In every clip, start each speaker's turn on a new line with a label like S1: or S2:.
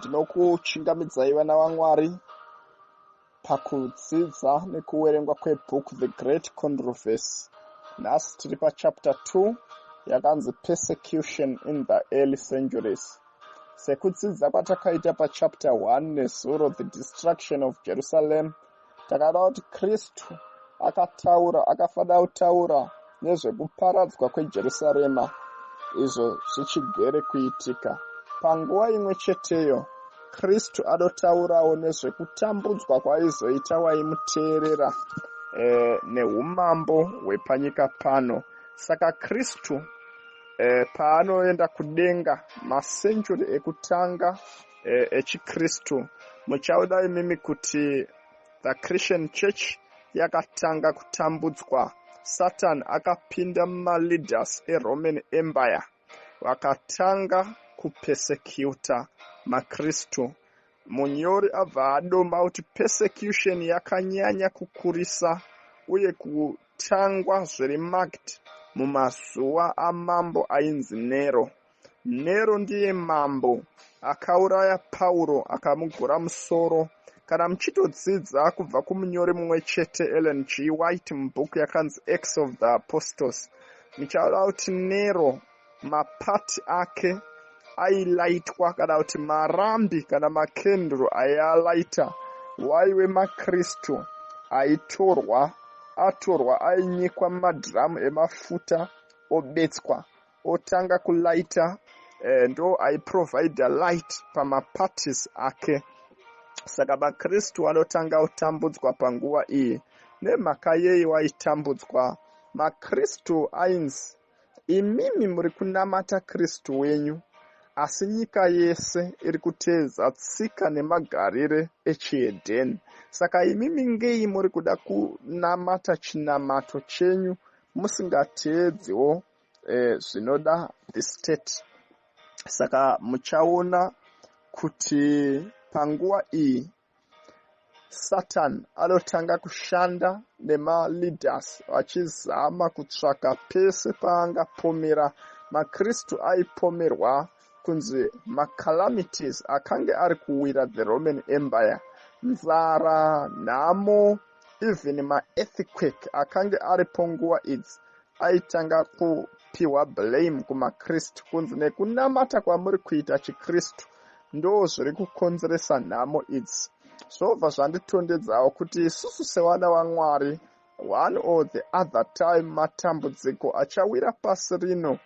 S1: Ndinokuchingamidzai vana vaMwari pakudzidza nekuverengwa kwebhuku The Great Controversy. Nhasi tiri pachapter 2 yakanzi Persecution in the Early Centuries. Sekudzidza kwatakaita pachapter 1 nezuro The Destruction of Jerusalem, takada kuti Kristu akataura akafanira kutaura nezvekuparadzwa kweJerusarema izvo zvichigere kuitika. Panguva imwe cheteyo, Kristu anotaurawo nezvekutambudzwa kwaizoita waimuteerera e, neumambo hwepanyika pano. Saka Kristu e, paanoenda kudenga masenjuri ekutanga e, echiKristu, muchaona imimi kuti the Christian Church yakatanga kutambudzwa. Satan akapinda mumaleaders eRoman Empire vakatanga kupersecuta maKristu. Munyori abva adoma kuti persecution yakanyanya kukurisa uye kutangwa zviri marked mumazuva amambo ainzi Nero. Nero ndiye mambo akauraya Pauro akamugura musoro. Kana muchitodzidza kubva kumunyori mumwe chete Ellen G. White mubhuku yakanzi Acts of the Apostles, muchaona kuti Nero mapati ake ailaitwa kana kuti marambi kana makenduru aialaita waive maKristu aitorwa atorwa ainyikwa mumadhiramu emafuta obetswa otanga kulaita ndo aiprovhaidha light pamaparties ake. Saka maKristu anotanga kutambudzwa panguva iyi. Nemhaka yei waitambudzwa? MaKristu ainzi imimi muri kunamata Kristu wenyu, asi nyika yese iri kuteedza tsika nemagarire echihedheni. Saka imimi ngei muri kuda kunamata chinamato chenyu musingateedziwo zvinoda the state? Saka muchaona kuti panguva iyi Satan anotanga kushanda nemaleaders vachizama kutsvaka pese paangapomera. MaKristu aipomerwa kunzi macalamities akange ari kuwira the Roman Empire, nzara, nhamo, even maearthquake akange aripo nguva idzi aitanga kupiwa blame kumaKristu kunzi nekunamata kwamuri kuita chiKristu ndo zviri kukonzeresa nhamo idzi. Zvobva zvanditondedzawo kuti isusu sevana vaMwari, one or the other time matambudziko achawira pasi rino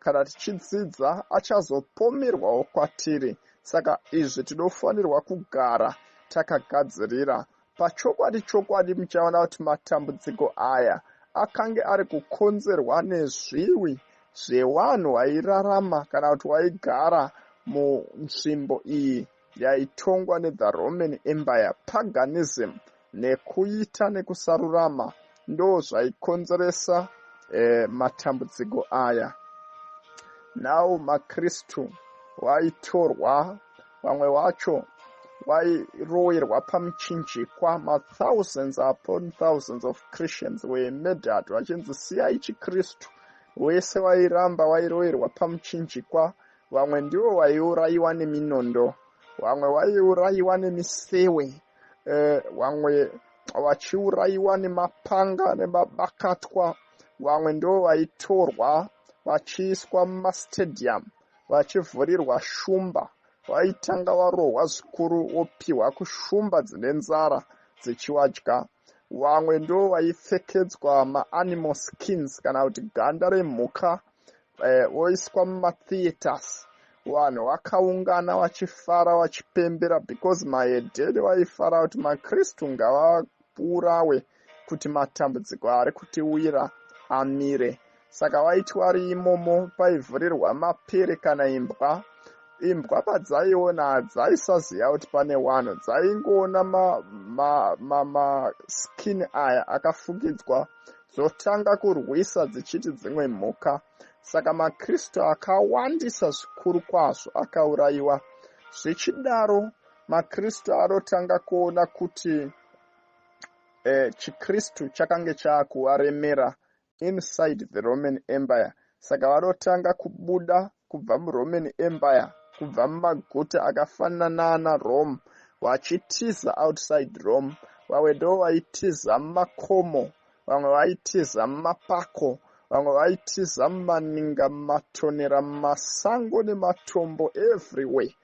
S1: kana tichidzidza achazopomerwawo kwatiri. Saka izvi tinofanirwa kugara takagadzirira. Pachokwadi chokwadi muchaona kuti matambudziko aya akange ari kukonzerwa nezviwi zvevanhu vairarama kana kuti vaigara munzvimbo iyi yaitongwa nethe Roman Empire. Paganism nekuita nekusarurama ndo zvaikonzeresa matambudziko aya. Now maKristu vaitorwa, vamwe vacho vairowerwa pamuchinjikwa. Mathousands upon thousands of Christians were murdered vachinzi siyai chiKristu. Wese vairamba vairowerwa pamuchinjikwa. Vamwe ndivo vaiurayiwa neminondo, vamwe vaiurayiwa nemisewe, vamwe vachiurayiwa nemapanga nemabakatwa, vamwe ndo vaitorwa vachiiswa mumastadium vachivhurirwa shumba. Vaitanga varohwa zvikuru vopiwa kushumba dzine nzara dzichivadya. Vamwe ndo vaipfekedzwa maanimal skins kana kuti ganda remhuka, voiswa mumatheatres, vanhu vakaungana vachifara vachipembera because mahedheni vaifara kuti maKristu ngavaurawe kuti matambudziko ari kutiwira amire. Saka vaiti vari imomo paivhurirwa mapere kana imbwa. Imbwa padzaiona hadzaisaziva kuti pane vanhu, dzaingoona maskini aya akafukidzwa dzotanga kurwisa dzichiti dzimwe mhuka. Saka maKristu akawandisa zvikuru kwazvo akaurayiwa. Zvichidaro maKristu anotanga kuona kuti chiKristu chakange chaakuvaremera inside the Roman Empire. Saka vanotanga kubuda kubva muRoman Empire. kubva mumaguta akafanana naana Rome, vachitiza outside Rome. Vamwe ndo vaitiza mumakomo, vamwe vaitiza mumapako, vamwe vaitiza mumaninga, mumatonera, mumasango nematombo, everywhere,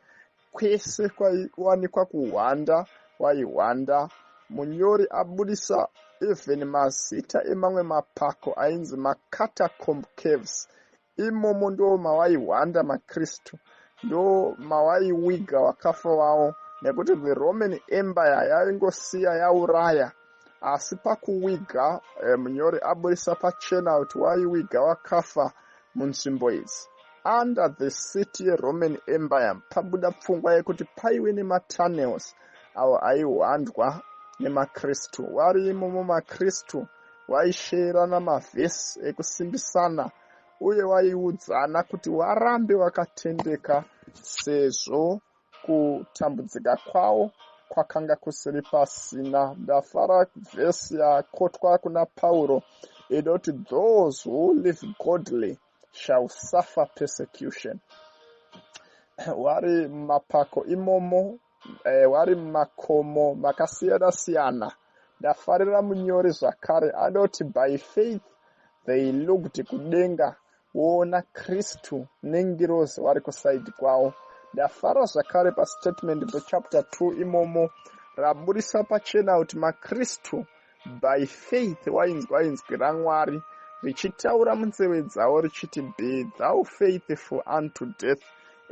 S1: kwese kwaiwanikwa kuhwanda waihwanda. Munyori abudisa even mazita emamwe mapako ainzi maCatacomb caves. Imomo ndo mawaihwanda maKristu, ndo mawaiwiga wakafa wavo, nekuti the Roman Empire yaingosiya yauraya, asi pakuwiga munyori abudisa pachena kuti waiwiga wakafa munzvimbo idzi. Under the city yeRoman Empire pabuda pfungwa yekuti paive nematunnels awo aihwandwa nemaKristu. Wari imomo maKristu waisherana mavhesi ekusimbisana uye waiudzana kuti warambe wakatendeka, sezvo kutambudzika kwavo kwakanga kusiri pasina. Ndafara vhesi yakotwa kuna Pauro inoti, "Those who live godly shall suffer persecution." Wari mumapako imomo, wari mumakomo makasiyana-siyana. Ndafarira munyori zvakare anoti, "By faith they looked kudenga, woona Kristu nengirozi vari kuside kwavo." Ndafara zvakare pastatement pechapter 2 imomo raburisa pachena kuti maKristu by faith wainzwa inzwi raMwari richitaura munzeve dzavo richiti, "Be thou faithful unto death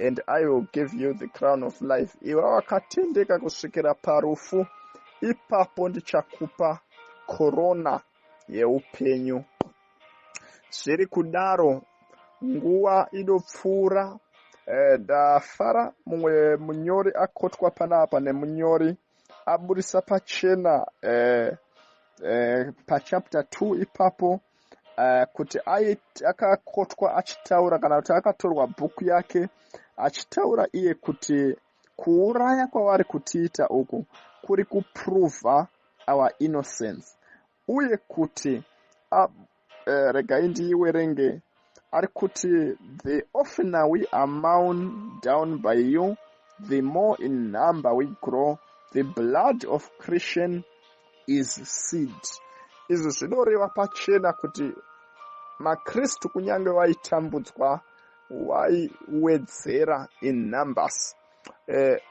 S1: and I will give you the crown of life." Iva wakatendeka kusvikira parufu, ipapo ndichakupa korona yeupenyu. Zviri kudaro, nguva inopfuura. Ndafara mumwe munyori akotwa panapa nemunyori aburisa pachena pachapter 2 ipapo kuti akakotwa achitaura, kana kuti akatorwa bhuku yake achitaura iye kuti kuuraya kwavari kutiita uku kuri kuprova our innocence, uye kuti regai ndiiwerenge. Ari kuti, "The oftener we are mown down by you, the more in number we grow. The blood of Christian is seed." Izvi zvinoreva pachena kuti maKristu, kunyange vaitambudzwa, waiwedzera in numbers.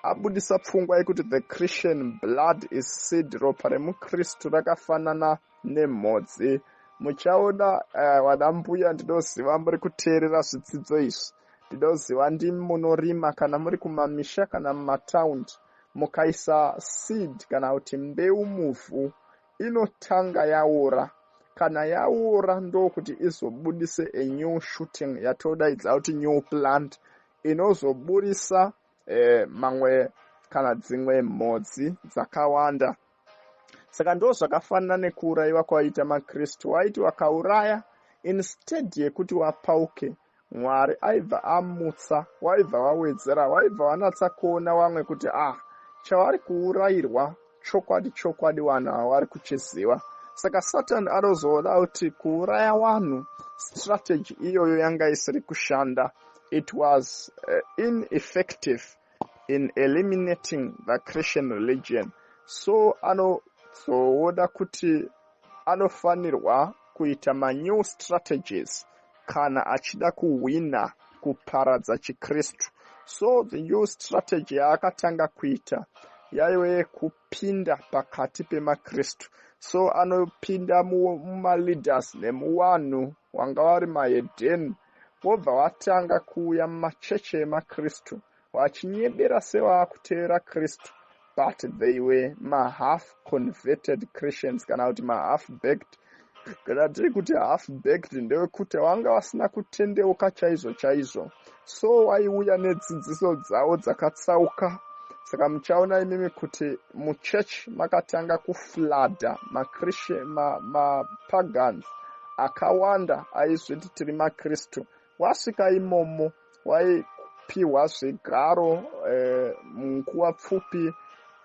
S1: Abudisa pfungwa yekuti the Christian blood is seed, ropa remukristu rakafanana nemhodzi. Muchaona, vana mbuya, ndinoziva muri kuteerera zvidzidzo izvi, ndinoziva ndimi munorima, kana muri kumamisha kana mumataundi, mukaisa seed kana kuti mbeu muvhu, inotanga yaora. Kana yaora, ndokuti izobudise a new shooting yatodaidza kuti new plant, inozoburisa mamwe kana dzimwe mhodzi dzakawanda. Saka ndo zvakafanana nekuurayiwa kwaiita maKristu. Waiti wakauraya, instead yekuti wapauke, Mwari aibva amutsa, waibva wawedzera, waibva wanatsa kuona vamwe kuti, ah, chavari kuurayirwa chokwadi chokwadi vanhu ava vari kuchiziva. Saka Satani anozoona kuti kuuraya vanhu, strategy iyoyo yanga isiri kushanda. It was ineffective in eliminating the Christian religion, so anozoona kuti anofanirwa kuita manew strategies kana achida kuhwina kuparadza chiKristu. So the new strategy yaakatanga kuita yaive yekupinda pakati pemaKristu. So anopinda mumaleaders nemuvanhu wanga vari mahedheni, vobva vatanga kuuya mumachechi emaKristu vachinyebera sevaakuteera Kristu, but they were mahalf converted Christians, kana kuti mahalf baked. Kana tiri kuti half baked, ndewekuti vanga vasina kutendeuka chaizvo chaizvo. So waiuya nedzidziso dzavo dzakatsauka. Saka muchaona imimi kuti muchechi makatanga kuflooda mapagans akawanda aizviti tiri maKristu. Wasvika imomo, waipiwa zvigaro munguva pfupi,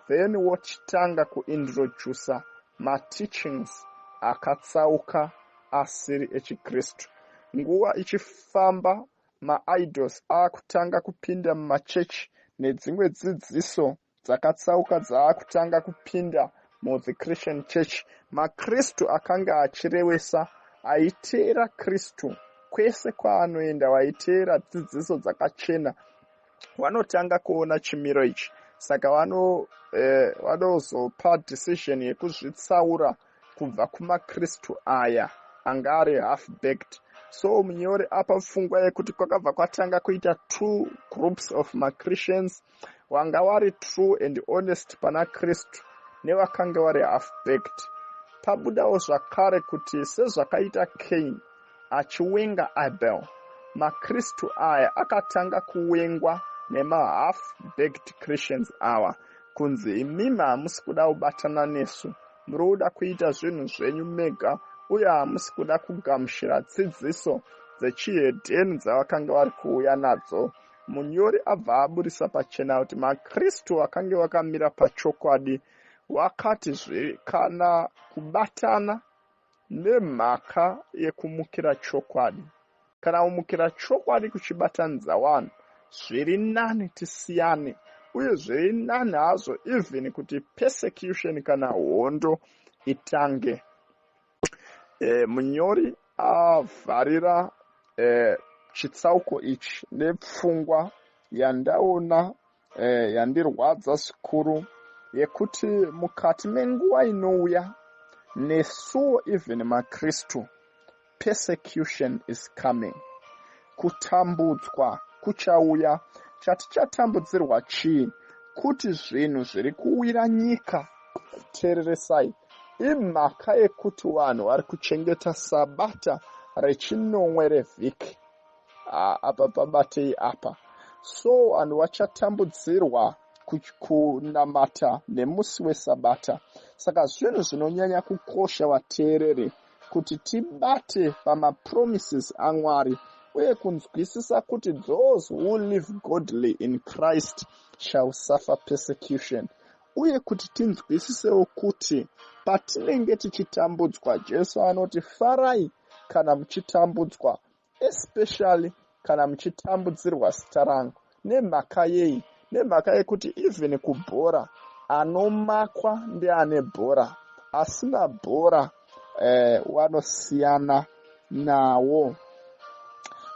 S1: then wochitanga kuintrodusa mateachings akatsauka asiri echikristu. Nguva ichifamba. Maidols akutanga kupinda mumachechi nedzimwe dzidziso dzakatsauka dzaakutanga kupinda muthe Christian church. Makristu akanga achirewesa, aiteera Kristu kwese kwaanoenda, vaiteera dzidziso dzakachena, vanotanga kuona chimiro ichi. Saka vanozopa decision yekuzvitsaura kubva kumakristu aya anga ari half baked. So munyori apa pfungwa yekuti kwakabva kwatanga kuita two groups of maChristians, wanga vari true and honest pana Kristu nevakanga vari half baked. Pabudawo zvakare kuti sezvakaita Cain achiwenga Abel, makristu aya akatanga kuwengwa nemahalf baked Christians awa, kunzi, "Imimi hamusi kuda kubatana nesu, muri kuda kuita zvinhu zvenyu mega uye hamusi kuda kugamuchira dzidziso dzechihedheni dzavakanga vari kuuya nadzo." Munyori abva aburisa pachena kuti makristu vakange vakamira pachokwadi wakati kana kubatana nemhaka yekumukira chokwadi, kana kumukira chokwadi kuchibatanidza vanhu, zviri nani tisiyane, uye zviri nani hazvo even kuti persecution kana hondo itange. Munyori avharira chitsauko ichi nepfungwa yandaona yandirwadza zvikuru, yekuti mukati menguva inouya nesuwo, even makristu, persecution is coming, kutambudzwa kuchauya. Chatichatambudzirwa chii? Kuti zvinhu zviri kuwira nyika, teereresai, imhaka yekuti vanhu vari kuchengeta sabata rechinomwe revhiki. Apa pabatei apa. So vanhu vachatambudzirwa kunamata nemusi wesabata. Saka zvinhu zvinonyanya kukosha, vateereri, kuti tibate pamapromises aMwari uye kunzwisisa kuti those who live godly in Christ shall suffer persecution, uye kuti tinzwisisewo kuti patinenge tichitambudzwa, Jesu anoti, "Farai kana muchitambudzwa, especially kana muchitambudzirwa zita rangu." Nemhaka yei? Nemhaka yekuti even kubhora, anomakwa ndeane bhora, asina bhora wanosiyana nawo.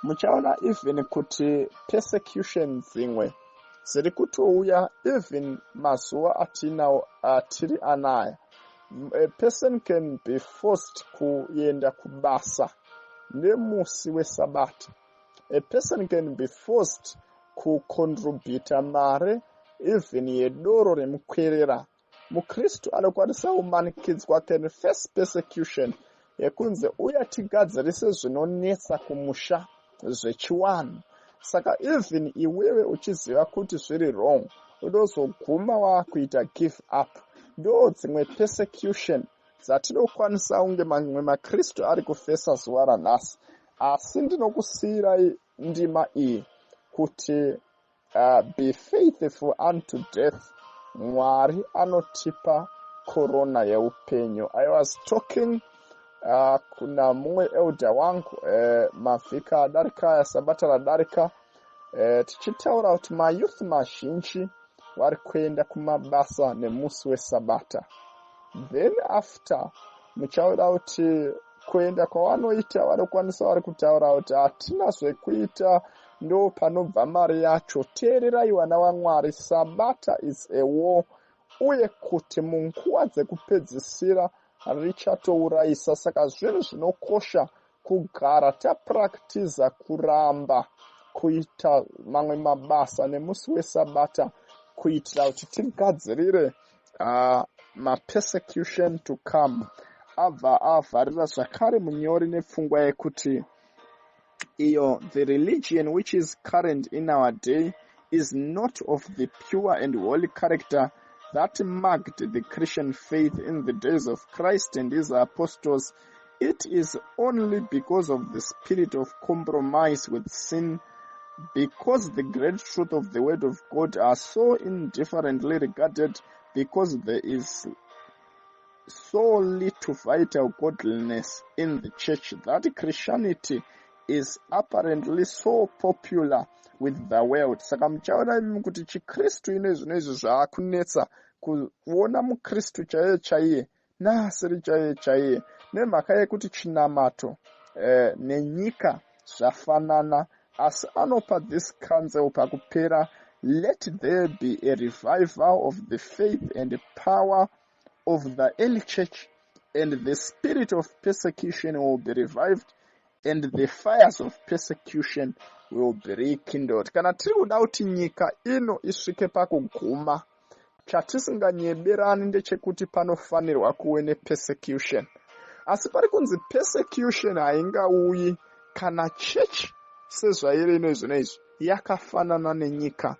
S1: Muchaona even kuti persecution dzimwe dziri kutouya even mazuva atinawo atiri anaya. A person can be forced kuenda kubasa nemusi wesabata. A person can be forced kucontributa mari even yedoro remukwerera. Mukristu anokwanisa kumanikidzwa, can face persecution yekunzi, "Uya tigadzirise zvinonetsa kumusha zvechiwanhu." Saka even iwewe uchiziva kuti zviri wrong, unozoguma waakuita give up. Ndo dzimwe persecution dzatinokwanisa kunge mamwe makristu ari kufesa zuva ranhasi. Asi ndinokusiyirai ndima iyi kuti be faithful unto death. Mwari anotipa korona yeupenyu. I was talking kuna mumwe elder wangu mavhiki adarika aya, sabata radarika, tichitaura kuti mayouth mazhinji vari kuenda kumabasa nemusi wesabata. Then after muchaona kuti kuenda kwavanoita, vanokwanisa vari kutaura kuti hatina zvekuita, ndo panobva mari yacho. Teererai, vana vaMwari, sabata is a war, uye kuti munguva dzekupedzisira richatourayisa. Saka zvinhu zvinokosha kugara tapractisa kuramba kuita mamwe mabasa nemusi wesabata, kuitira kuti tigadzirire mapersecution to come. Abva avharira zvakare munyori nepfungwa yekuti iyo the religion which is current in our day is not of the pure and holy character that marked the Christian faith in the days of Christ and his apostles. It is only because of the spirit of compromise with sin, because the great truth of the word of God are so indifferently regarded, because there is so little vital godliness in the church, that Christianity is apparently so popular with the world. Saka muchaona imimi kuti chiKristu ino zvino izvi zvaakunetsa kuona muKristu chaiye chaiye naasiri chaiye chaiye, nemhaka yekuti chinamato nenyika zvafanana. Asi anopa this counsel pakupera: "Let there be a revival of the faith and power of the early church, and the spirit of persecution will be revived and the fires of persecution will be rekindled." Kana tiri kuda kuti nyika ino isvike pakuguma, chatisinganyeberani ndechekuti panofanirwa kuve nepersecution. Asi pari kunzi persecution haingauyi kana chechi sezvairi ino zvino izvi yakafanana nenyika,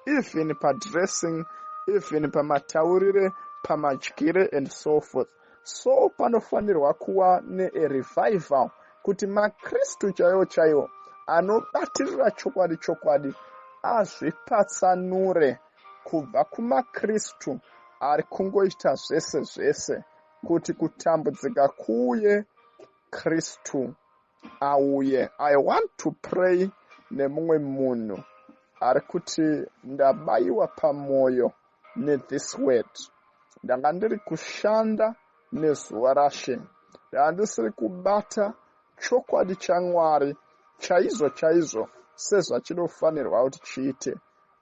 S1: even padressing, even pamataurire, pamadyire and so forth. So panofanirwa kuva nearevival kuti maKristu chaiwo chaiwo anobatirira chokwadi chokwadi azvipatsanure kubva kumaKristu ari kungoita zvese zvese, kuti kutambudzika kuuye, Kristu auye. I want to pray nemumwe munhu ari kuti, "Ndabayiwa pamwoyo nethis word. Ndanga ndiri kushanda nezuva raShe, ndanga ndisiri kubata chokwadi chaMwari chaizvo chaizvo sezvachinofanirwa kuti chiite.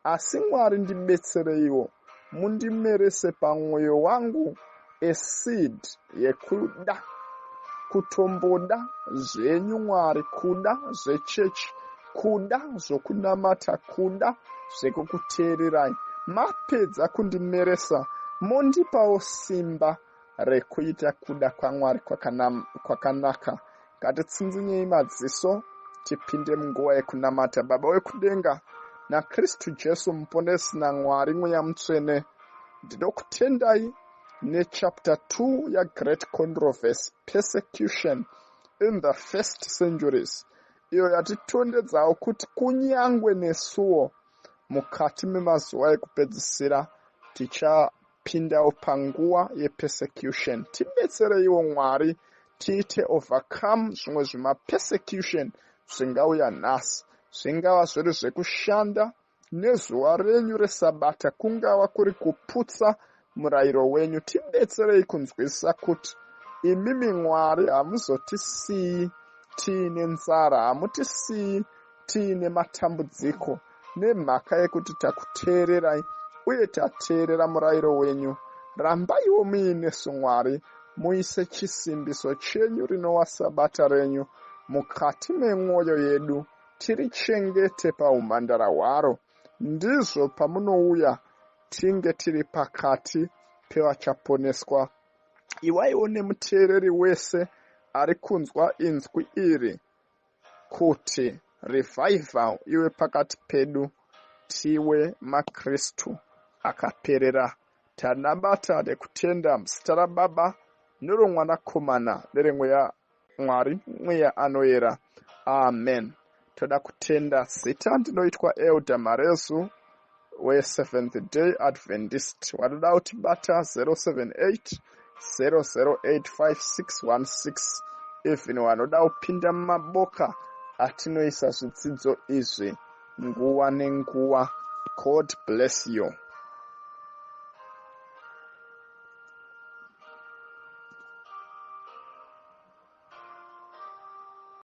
S1: Asi Mwari, ndibetsereiwo, mundimerese pamwoyo wangu a seed yekuda kutomboda zvenyu Mwari, kuda zvechechi, kuda zvokunamata, kuda zvekukuteererai. Mapedza kundimeresa, mondipawo simba rekuita kuda kwaMwari kwakanaka." Ngatitsinzinyei madziso, tipinde munguva yekunamata. Baba wekudenga, naKristu Jesu Muponesi, naMwari Mweya Mutsvene, ndinokutendai nechapter 2 yaGreat Controversy, Persecution in the First Centuries, iyo yatitondedzawo kuti kunyangwe nesuwo mukati memazuva ekupedzisira tichapindawo panguva yepersecution. Tibetsereiwo Mwari, tiite overcome zvimwe zvemapersecution zvingauya nhasi, zvingava zviri zvekushanda nezuva renyu resabata, kungava kuri kuputsa murayiro wenyu. Tibetserei kunzwisisa kuti imimi Mwari hamuzotisiyi tiine nzara, hamutisiyi tiine matambudziko nemhaka yekuti takuteererai uye tateerera murayiro wenyu. Rambaiwo muinesu Mwari, muise chisimbiso chenyu rinova sabata renyu mukati memwoyo yedu, tirichengete paumhandara hwaro. Ndizvo pamunouya tinge tiri pakati pevachaponeswa. Iwaiwo nemuteereri wese ari kunzwa inzwi iri, kuti revival iwe pakati pedu, tiwe maKristu akaperera. Tanamata nekutenda muzita raBaba neromwanakomana neremweya Mwari Mweya Anoyera. Amen. Toda kutenda. Zita ndinoitwa Elder Marezu weSeventh Day Adventist. Wanoda kutibata, 078 0085616. Even vanoda kupinda mumaboka atinoisa zvidzidzo izvi nguva nenguva. God bless you.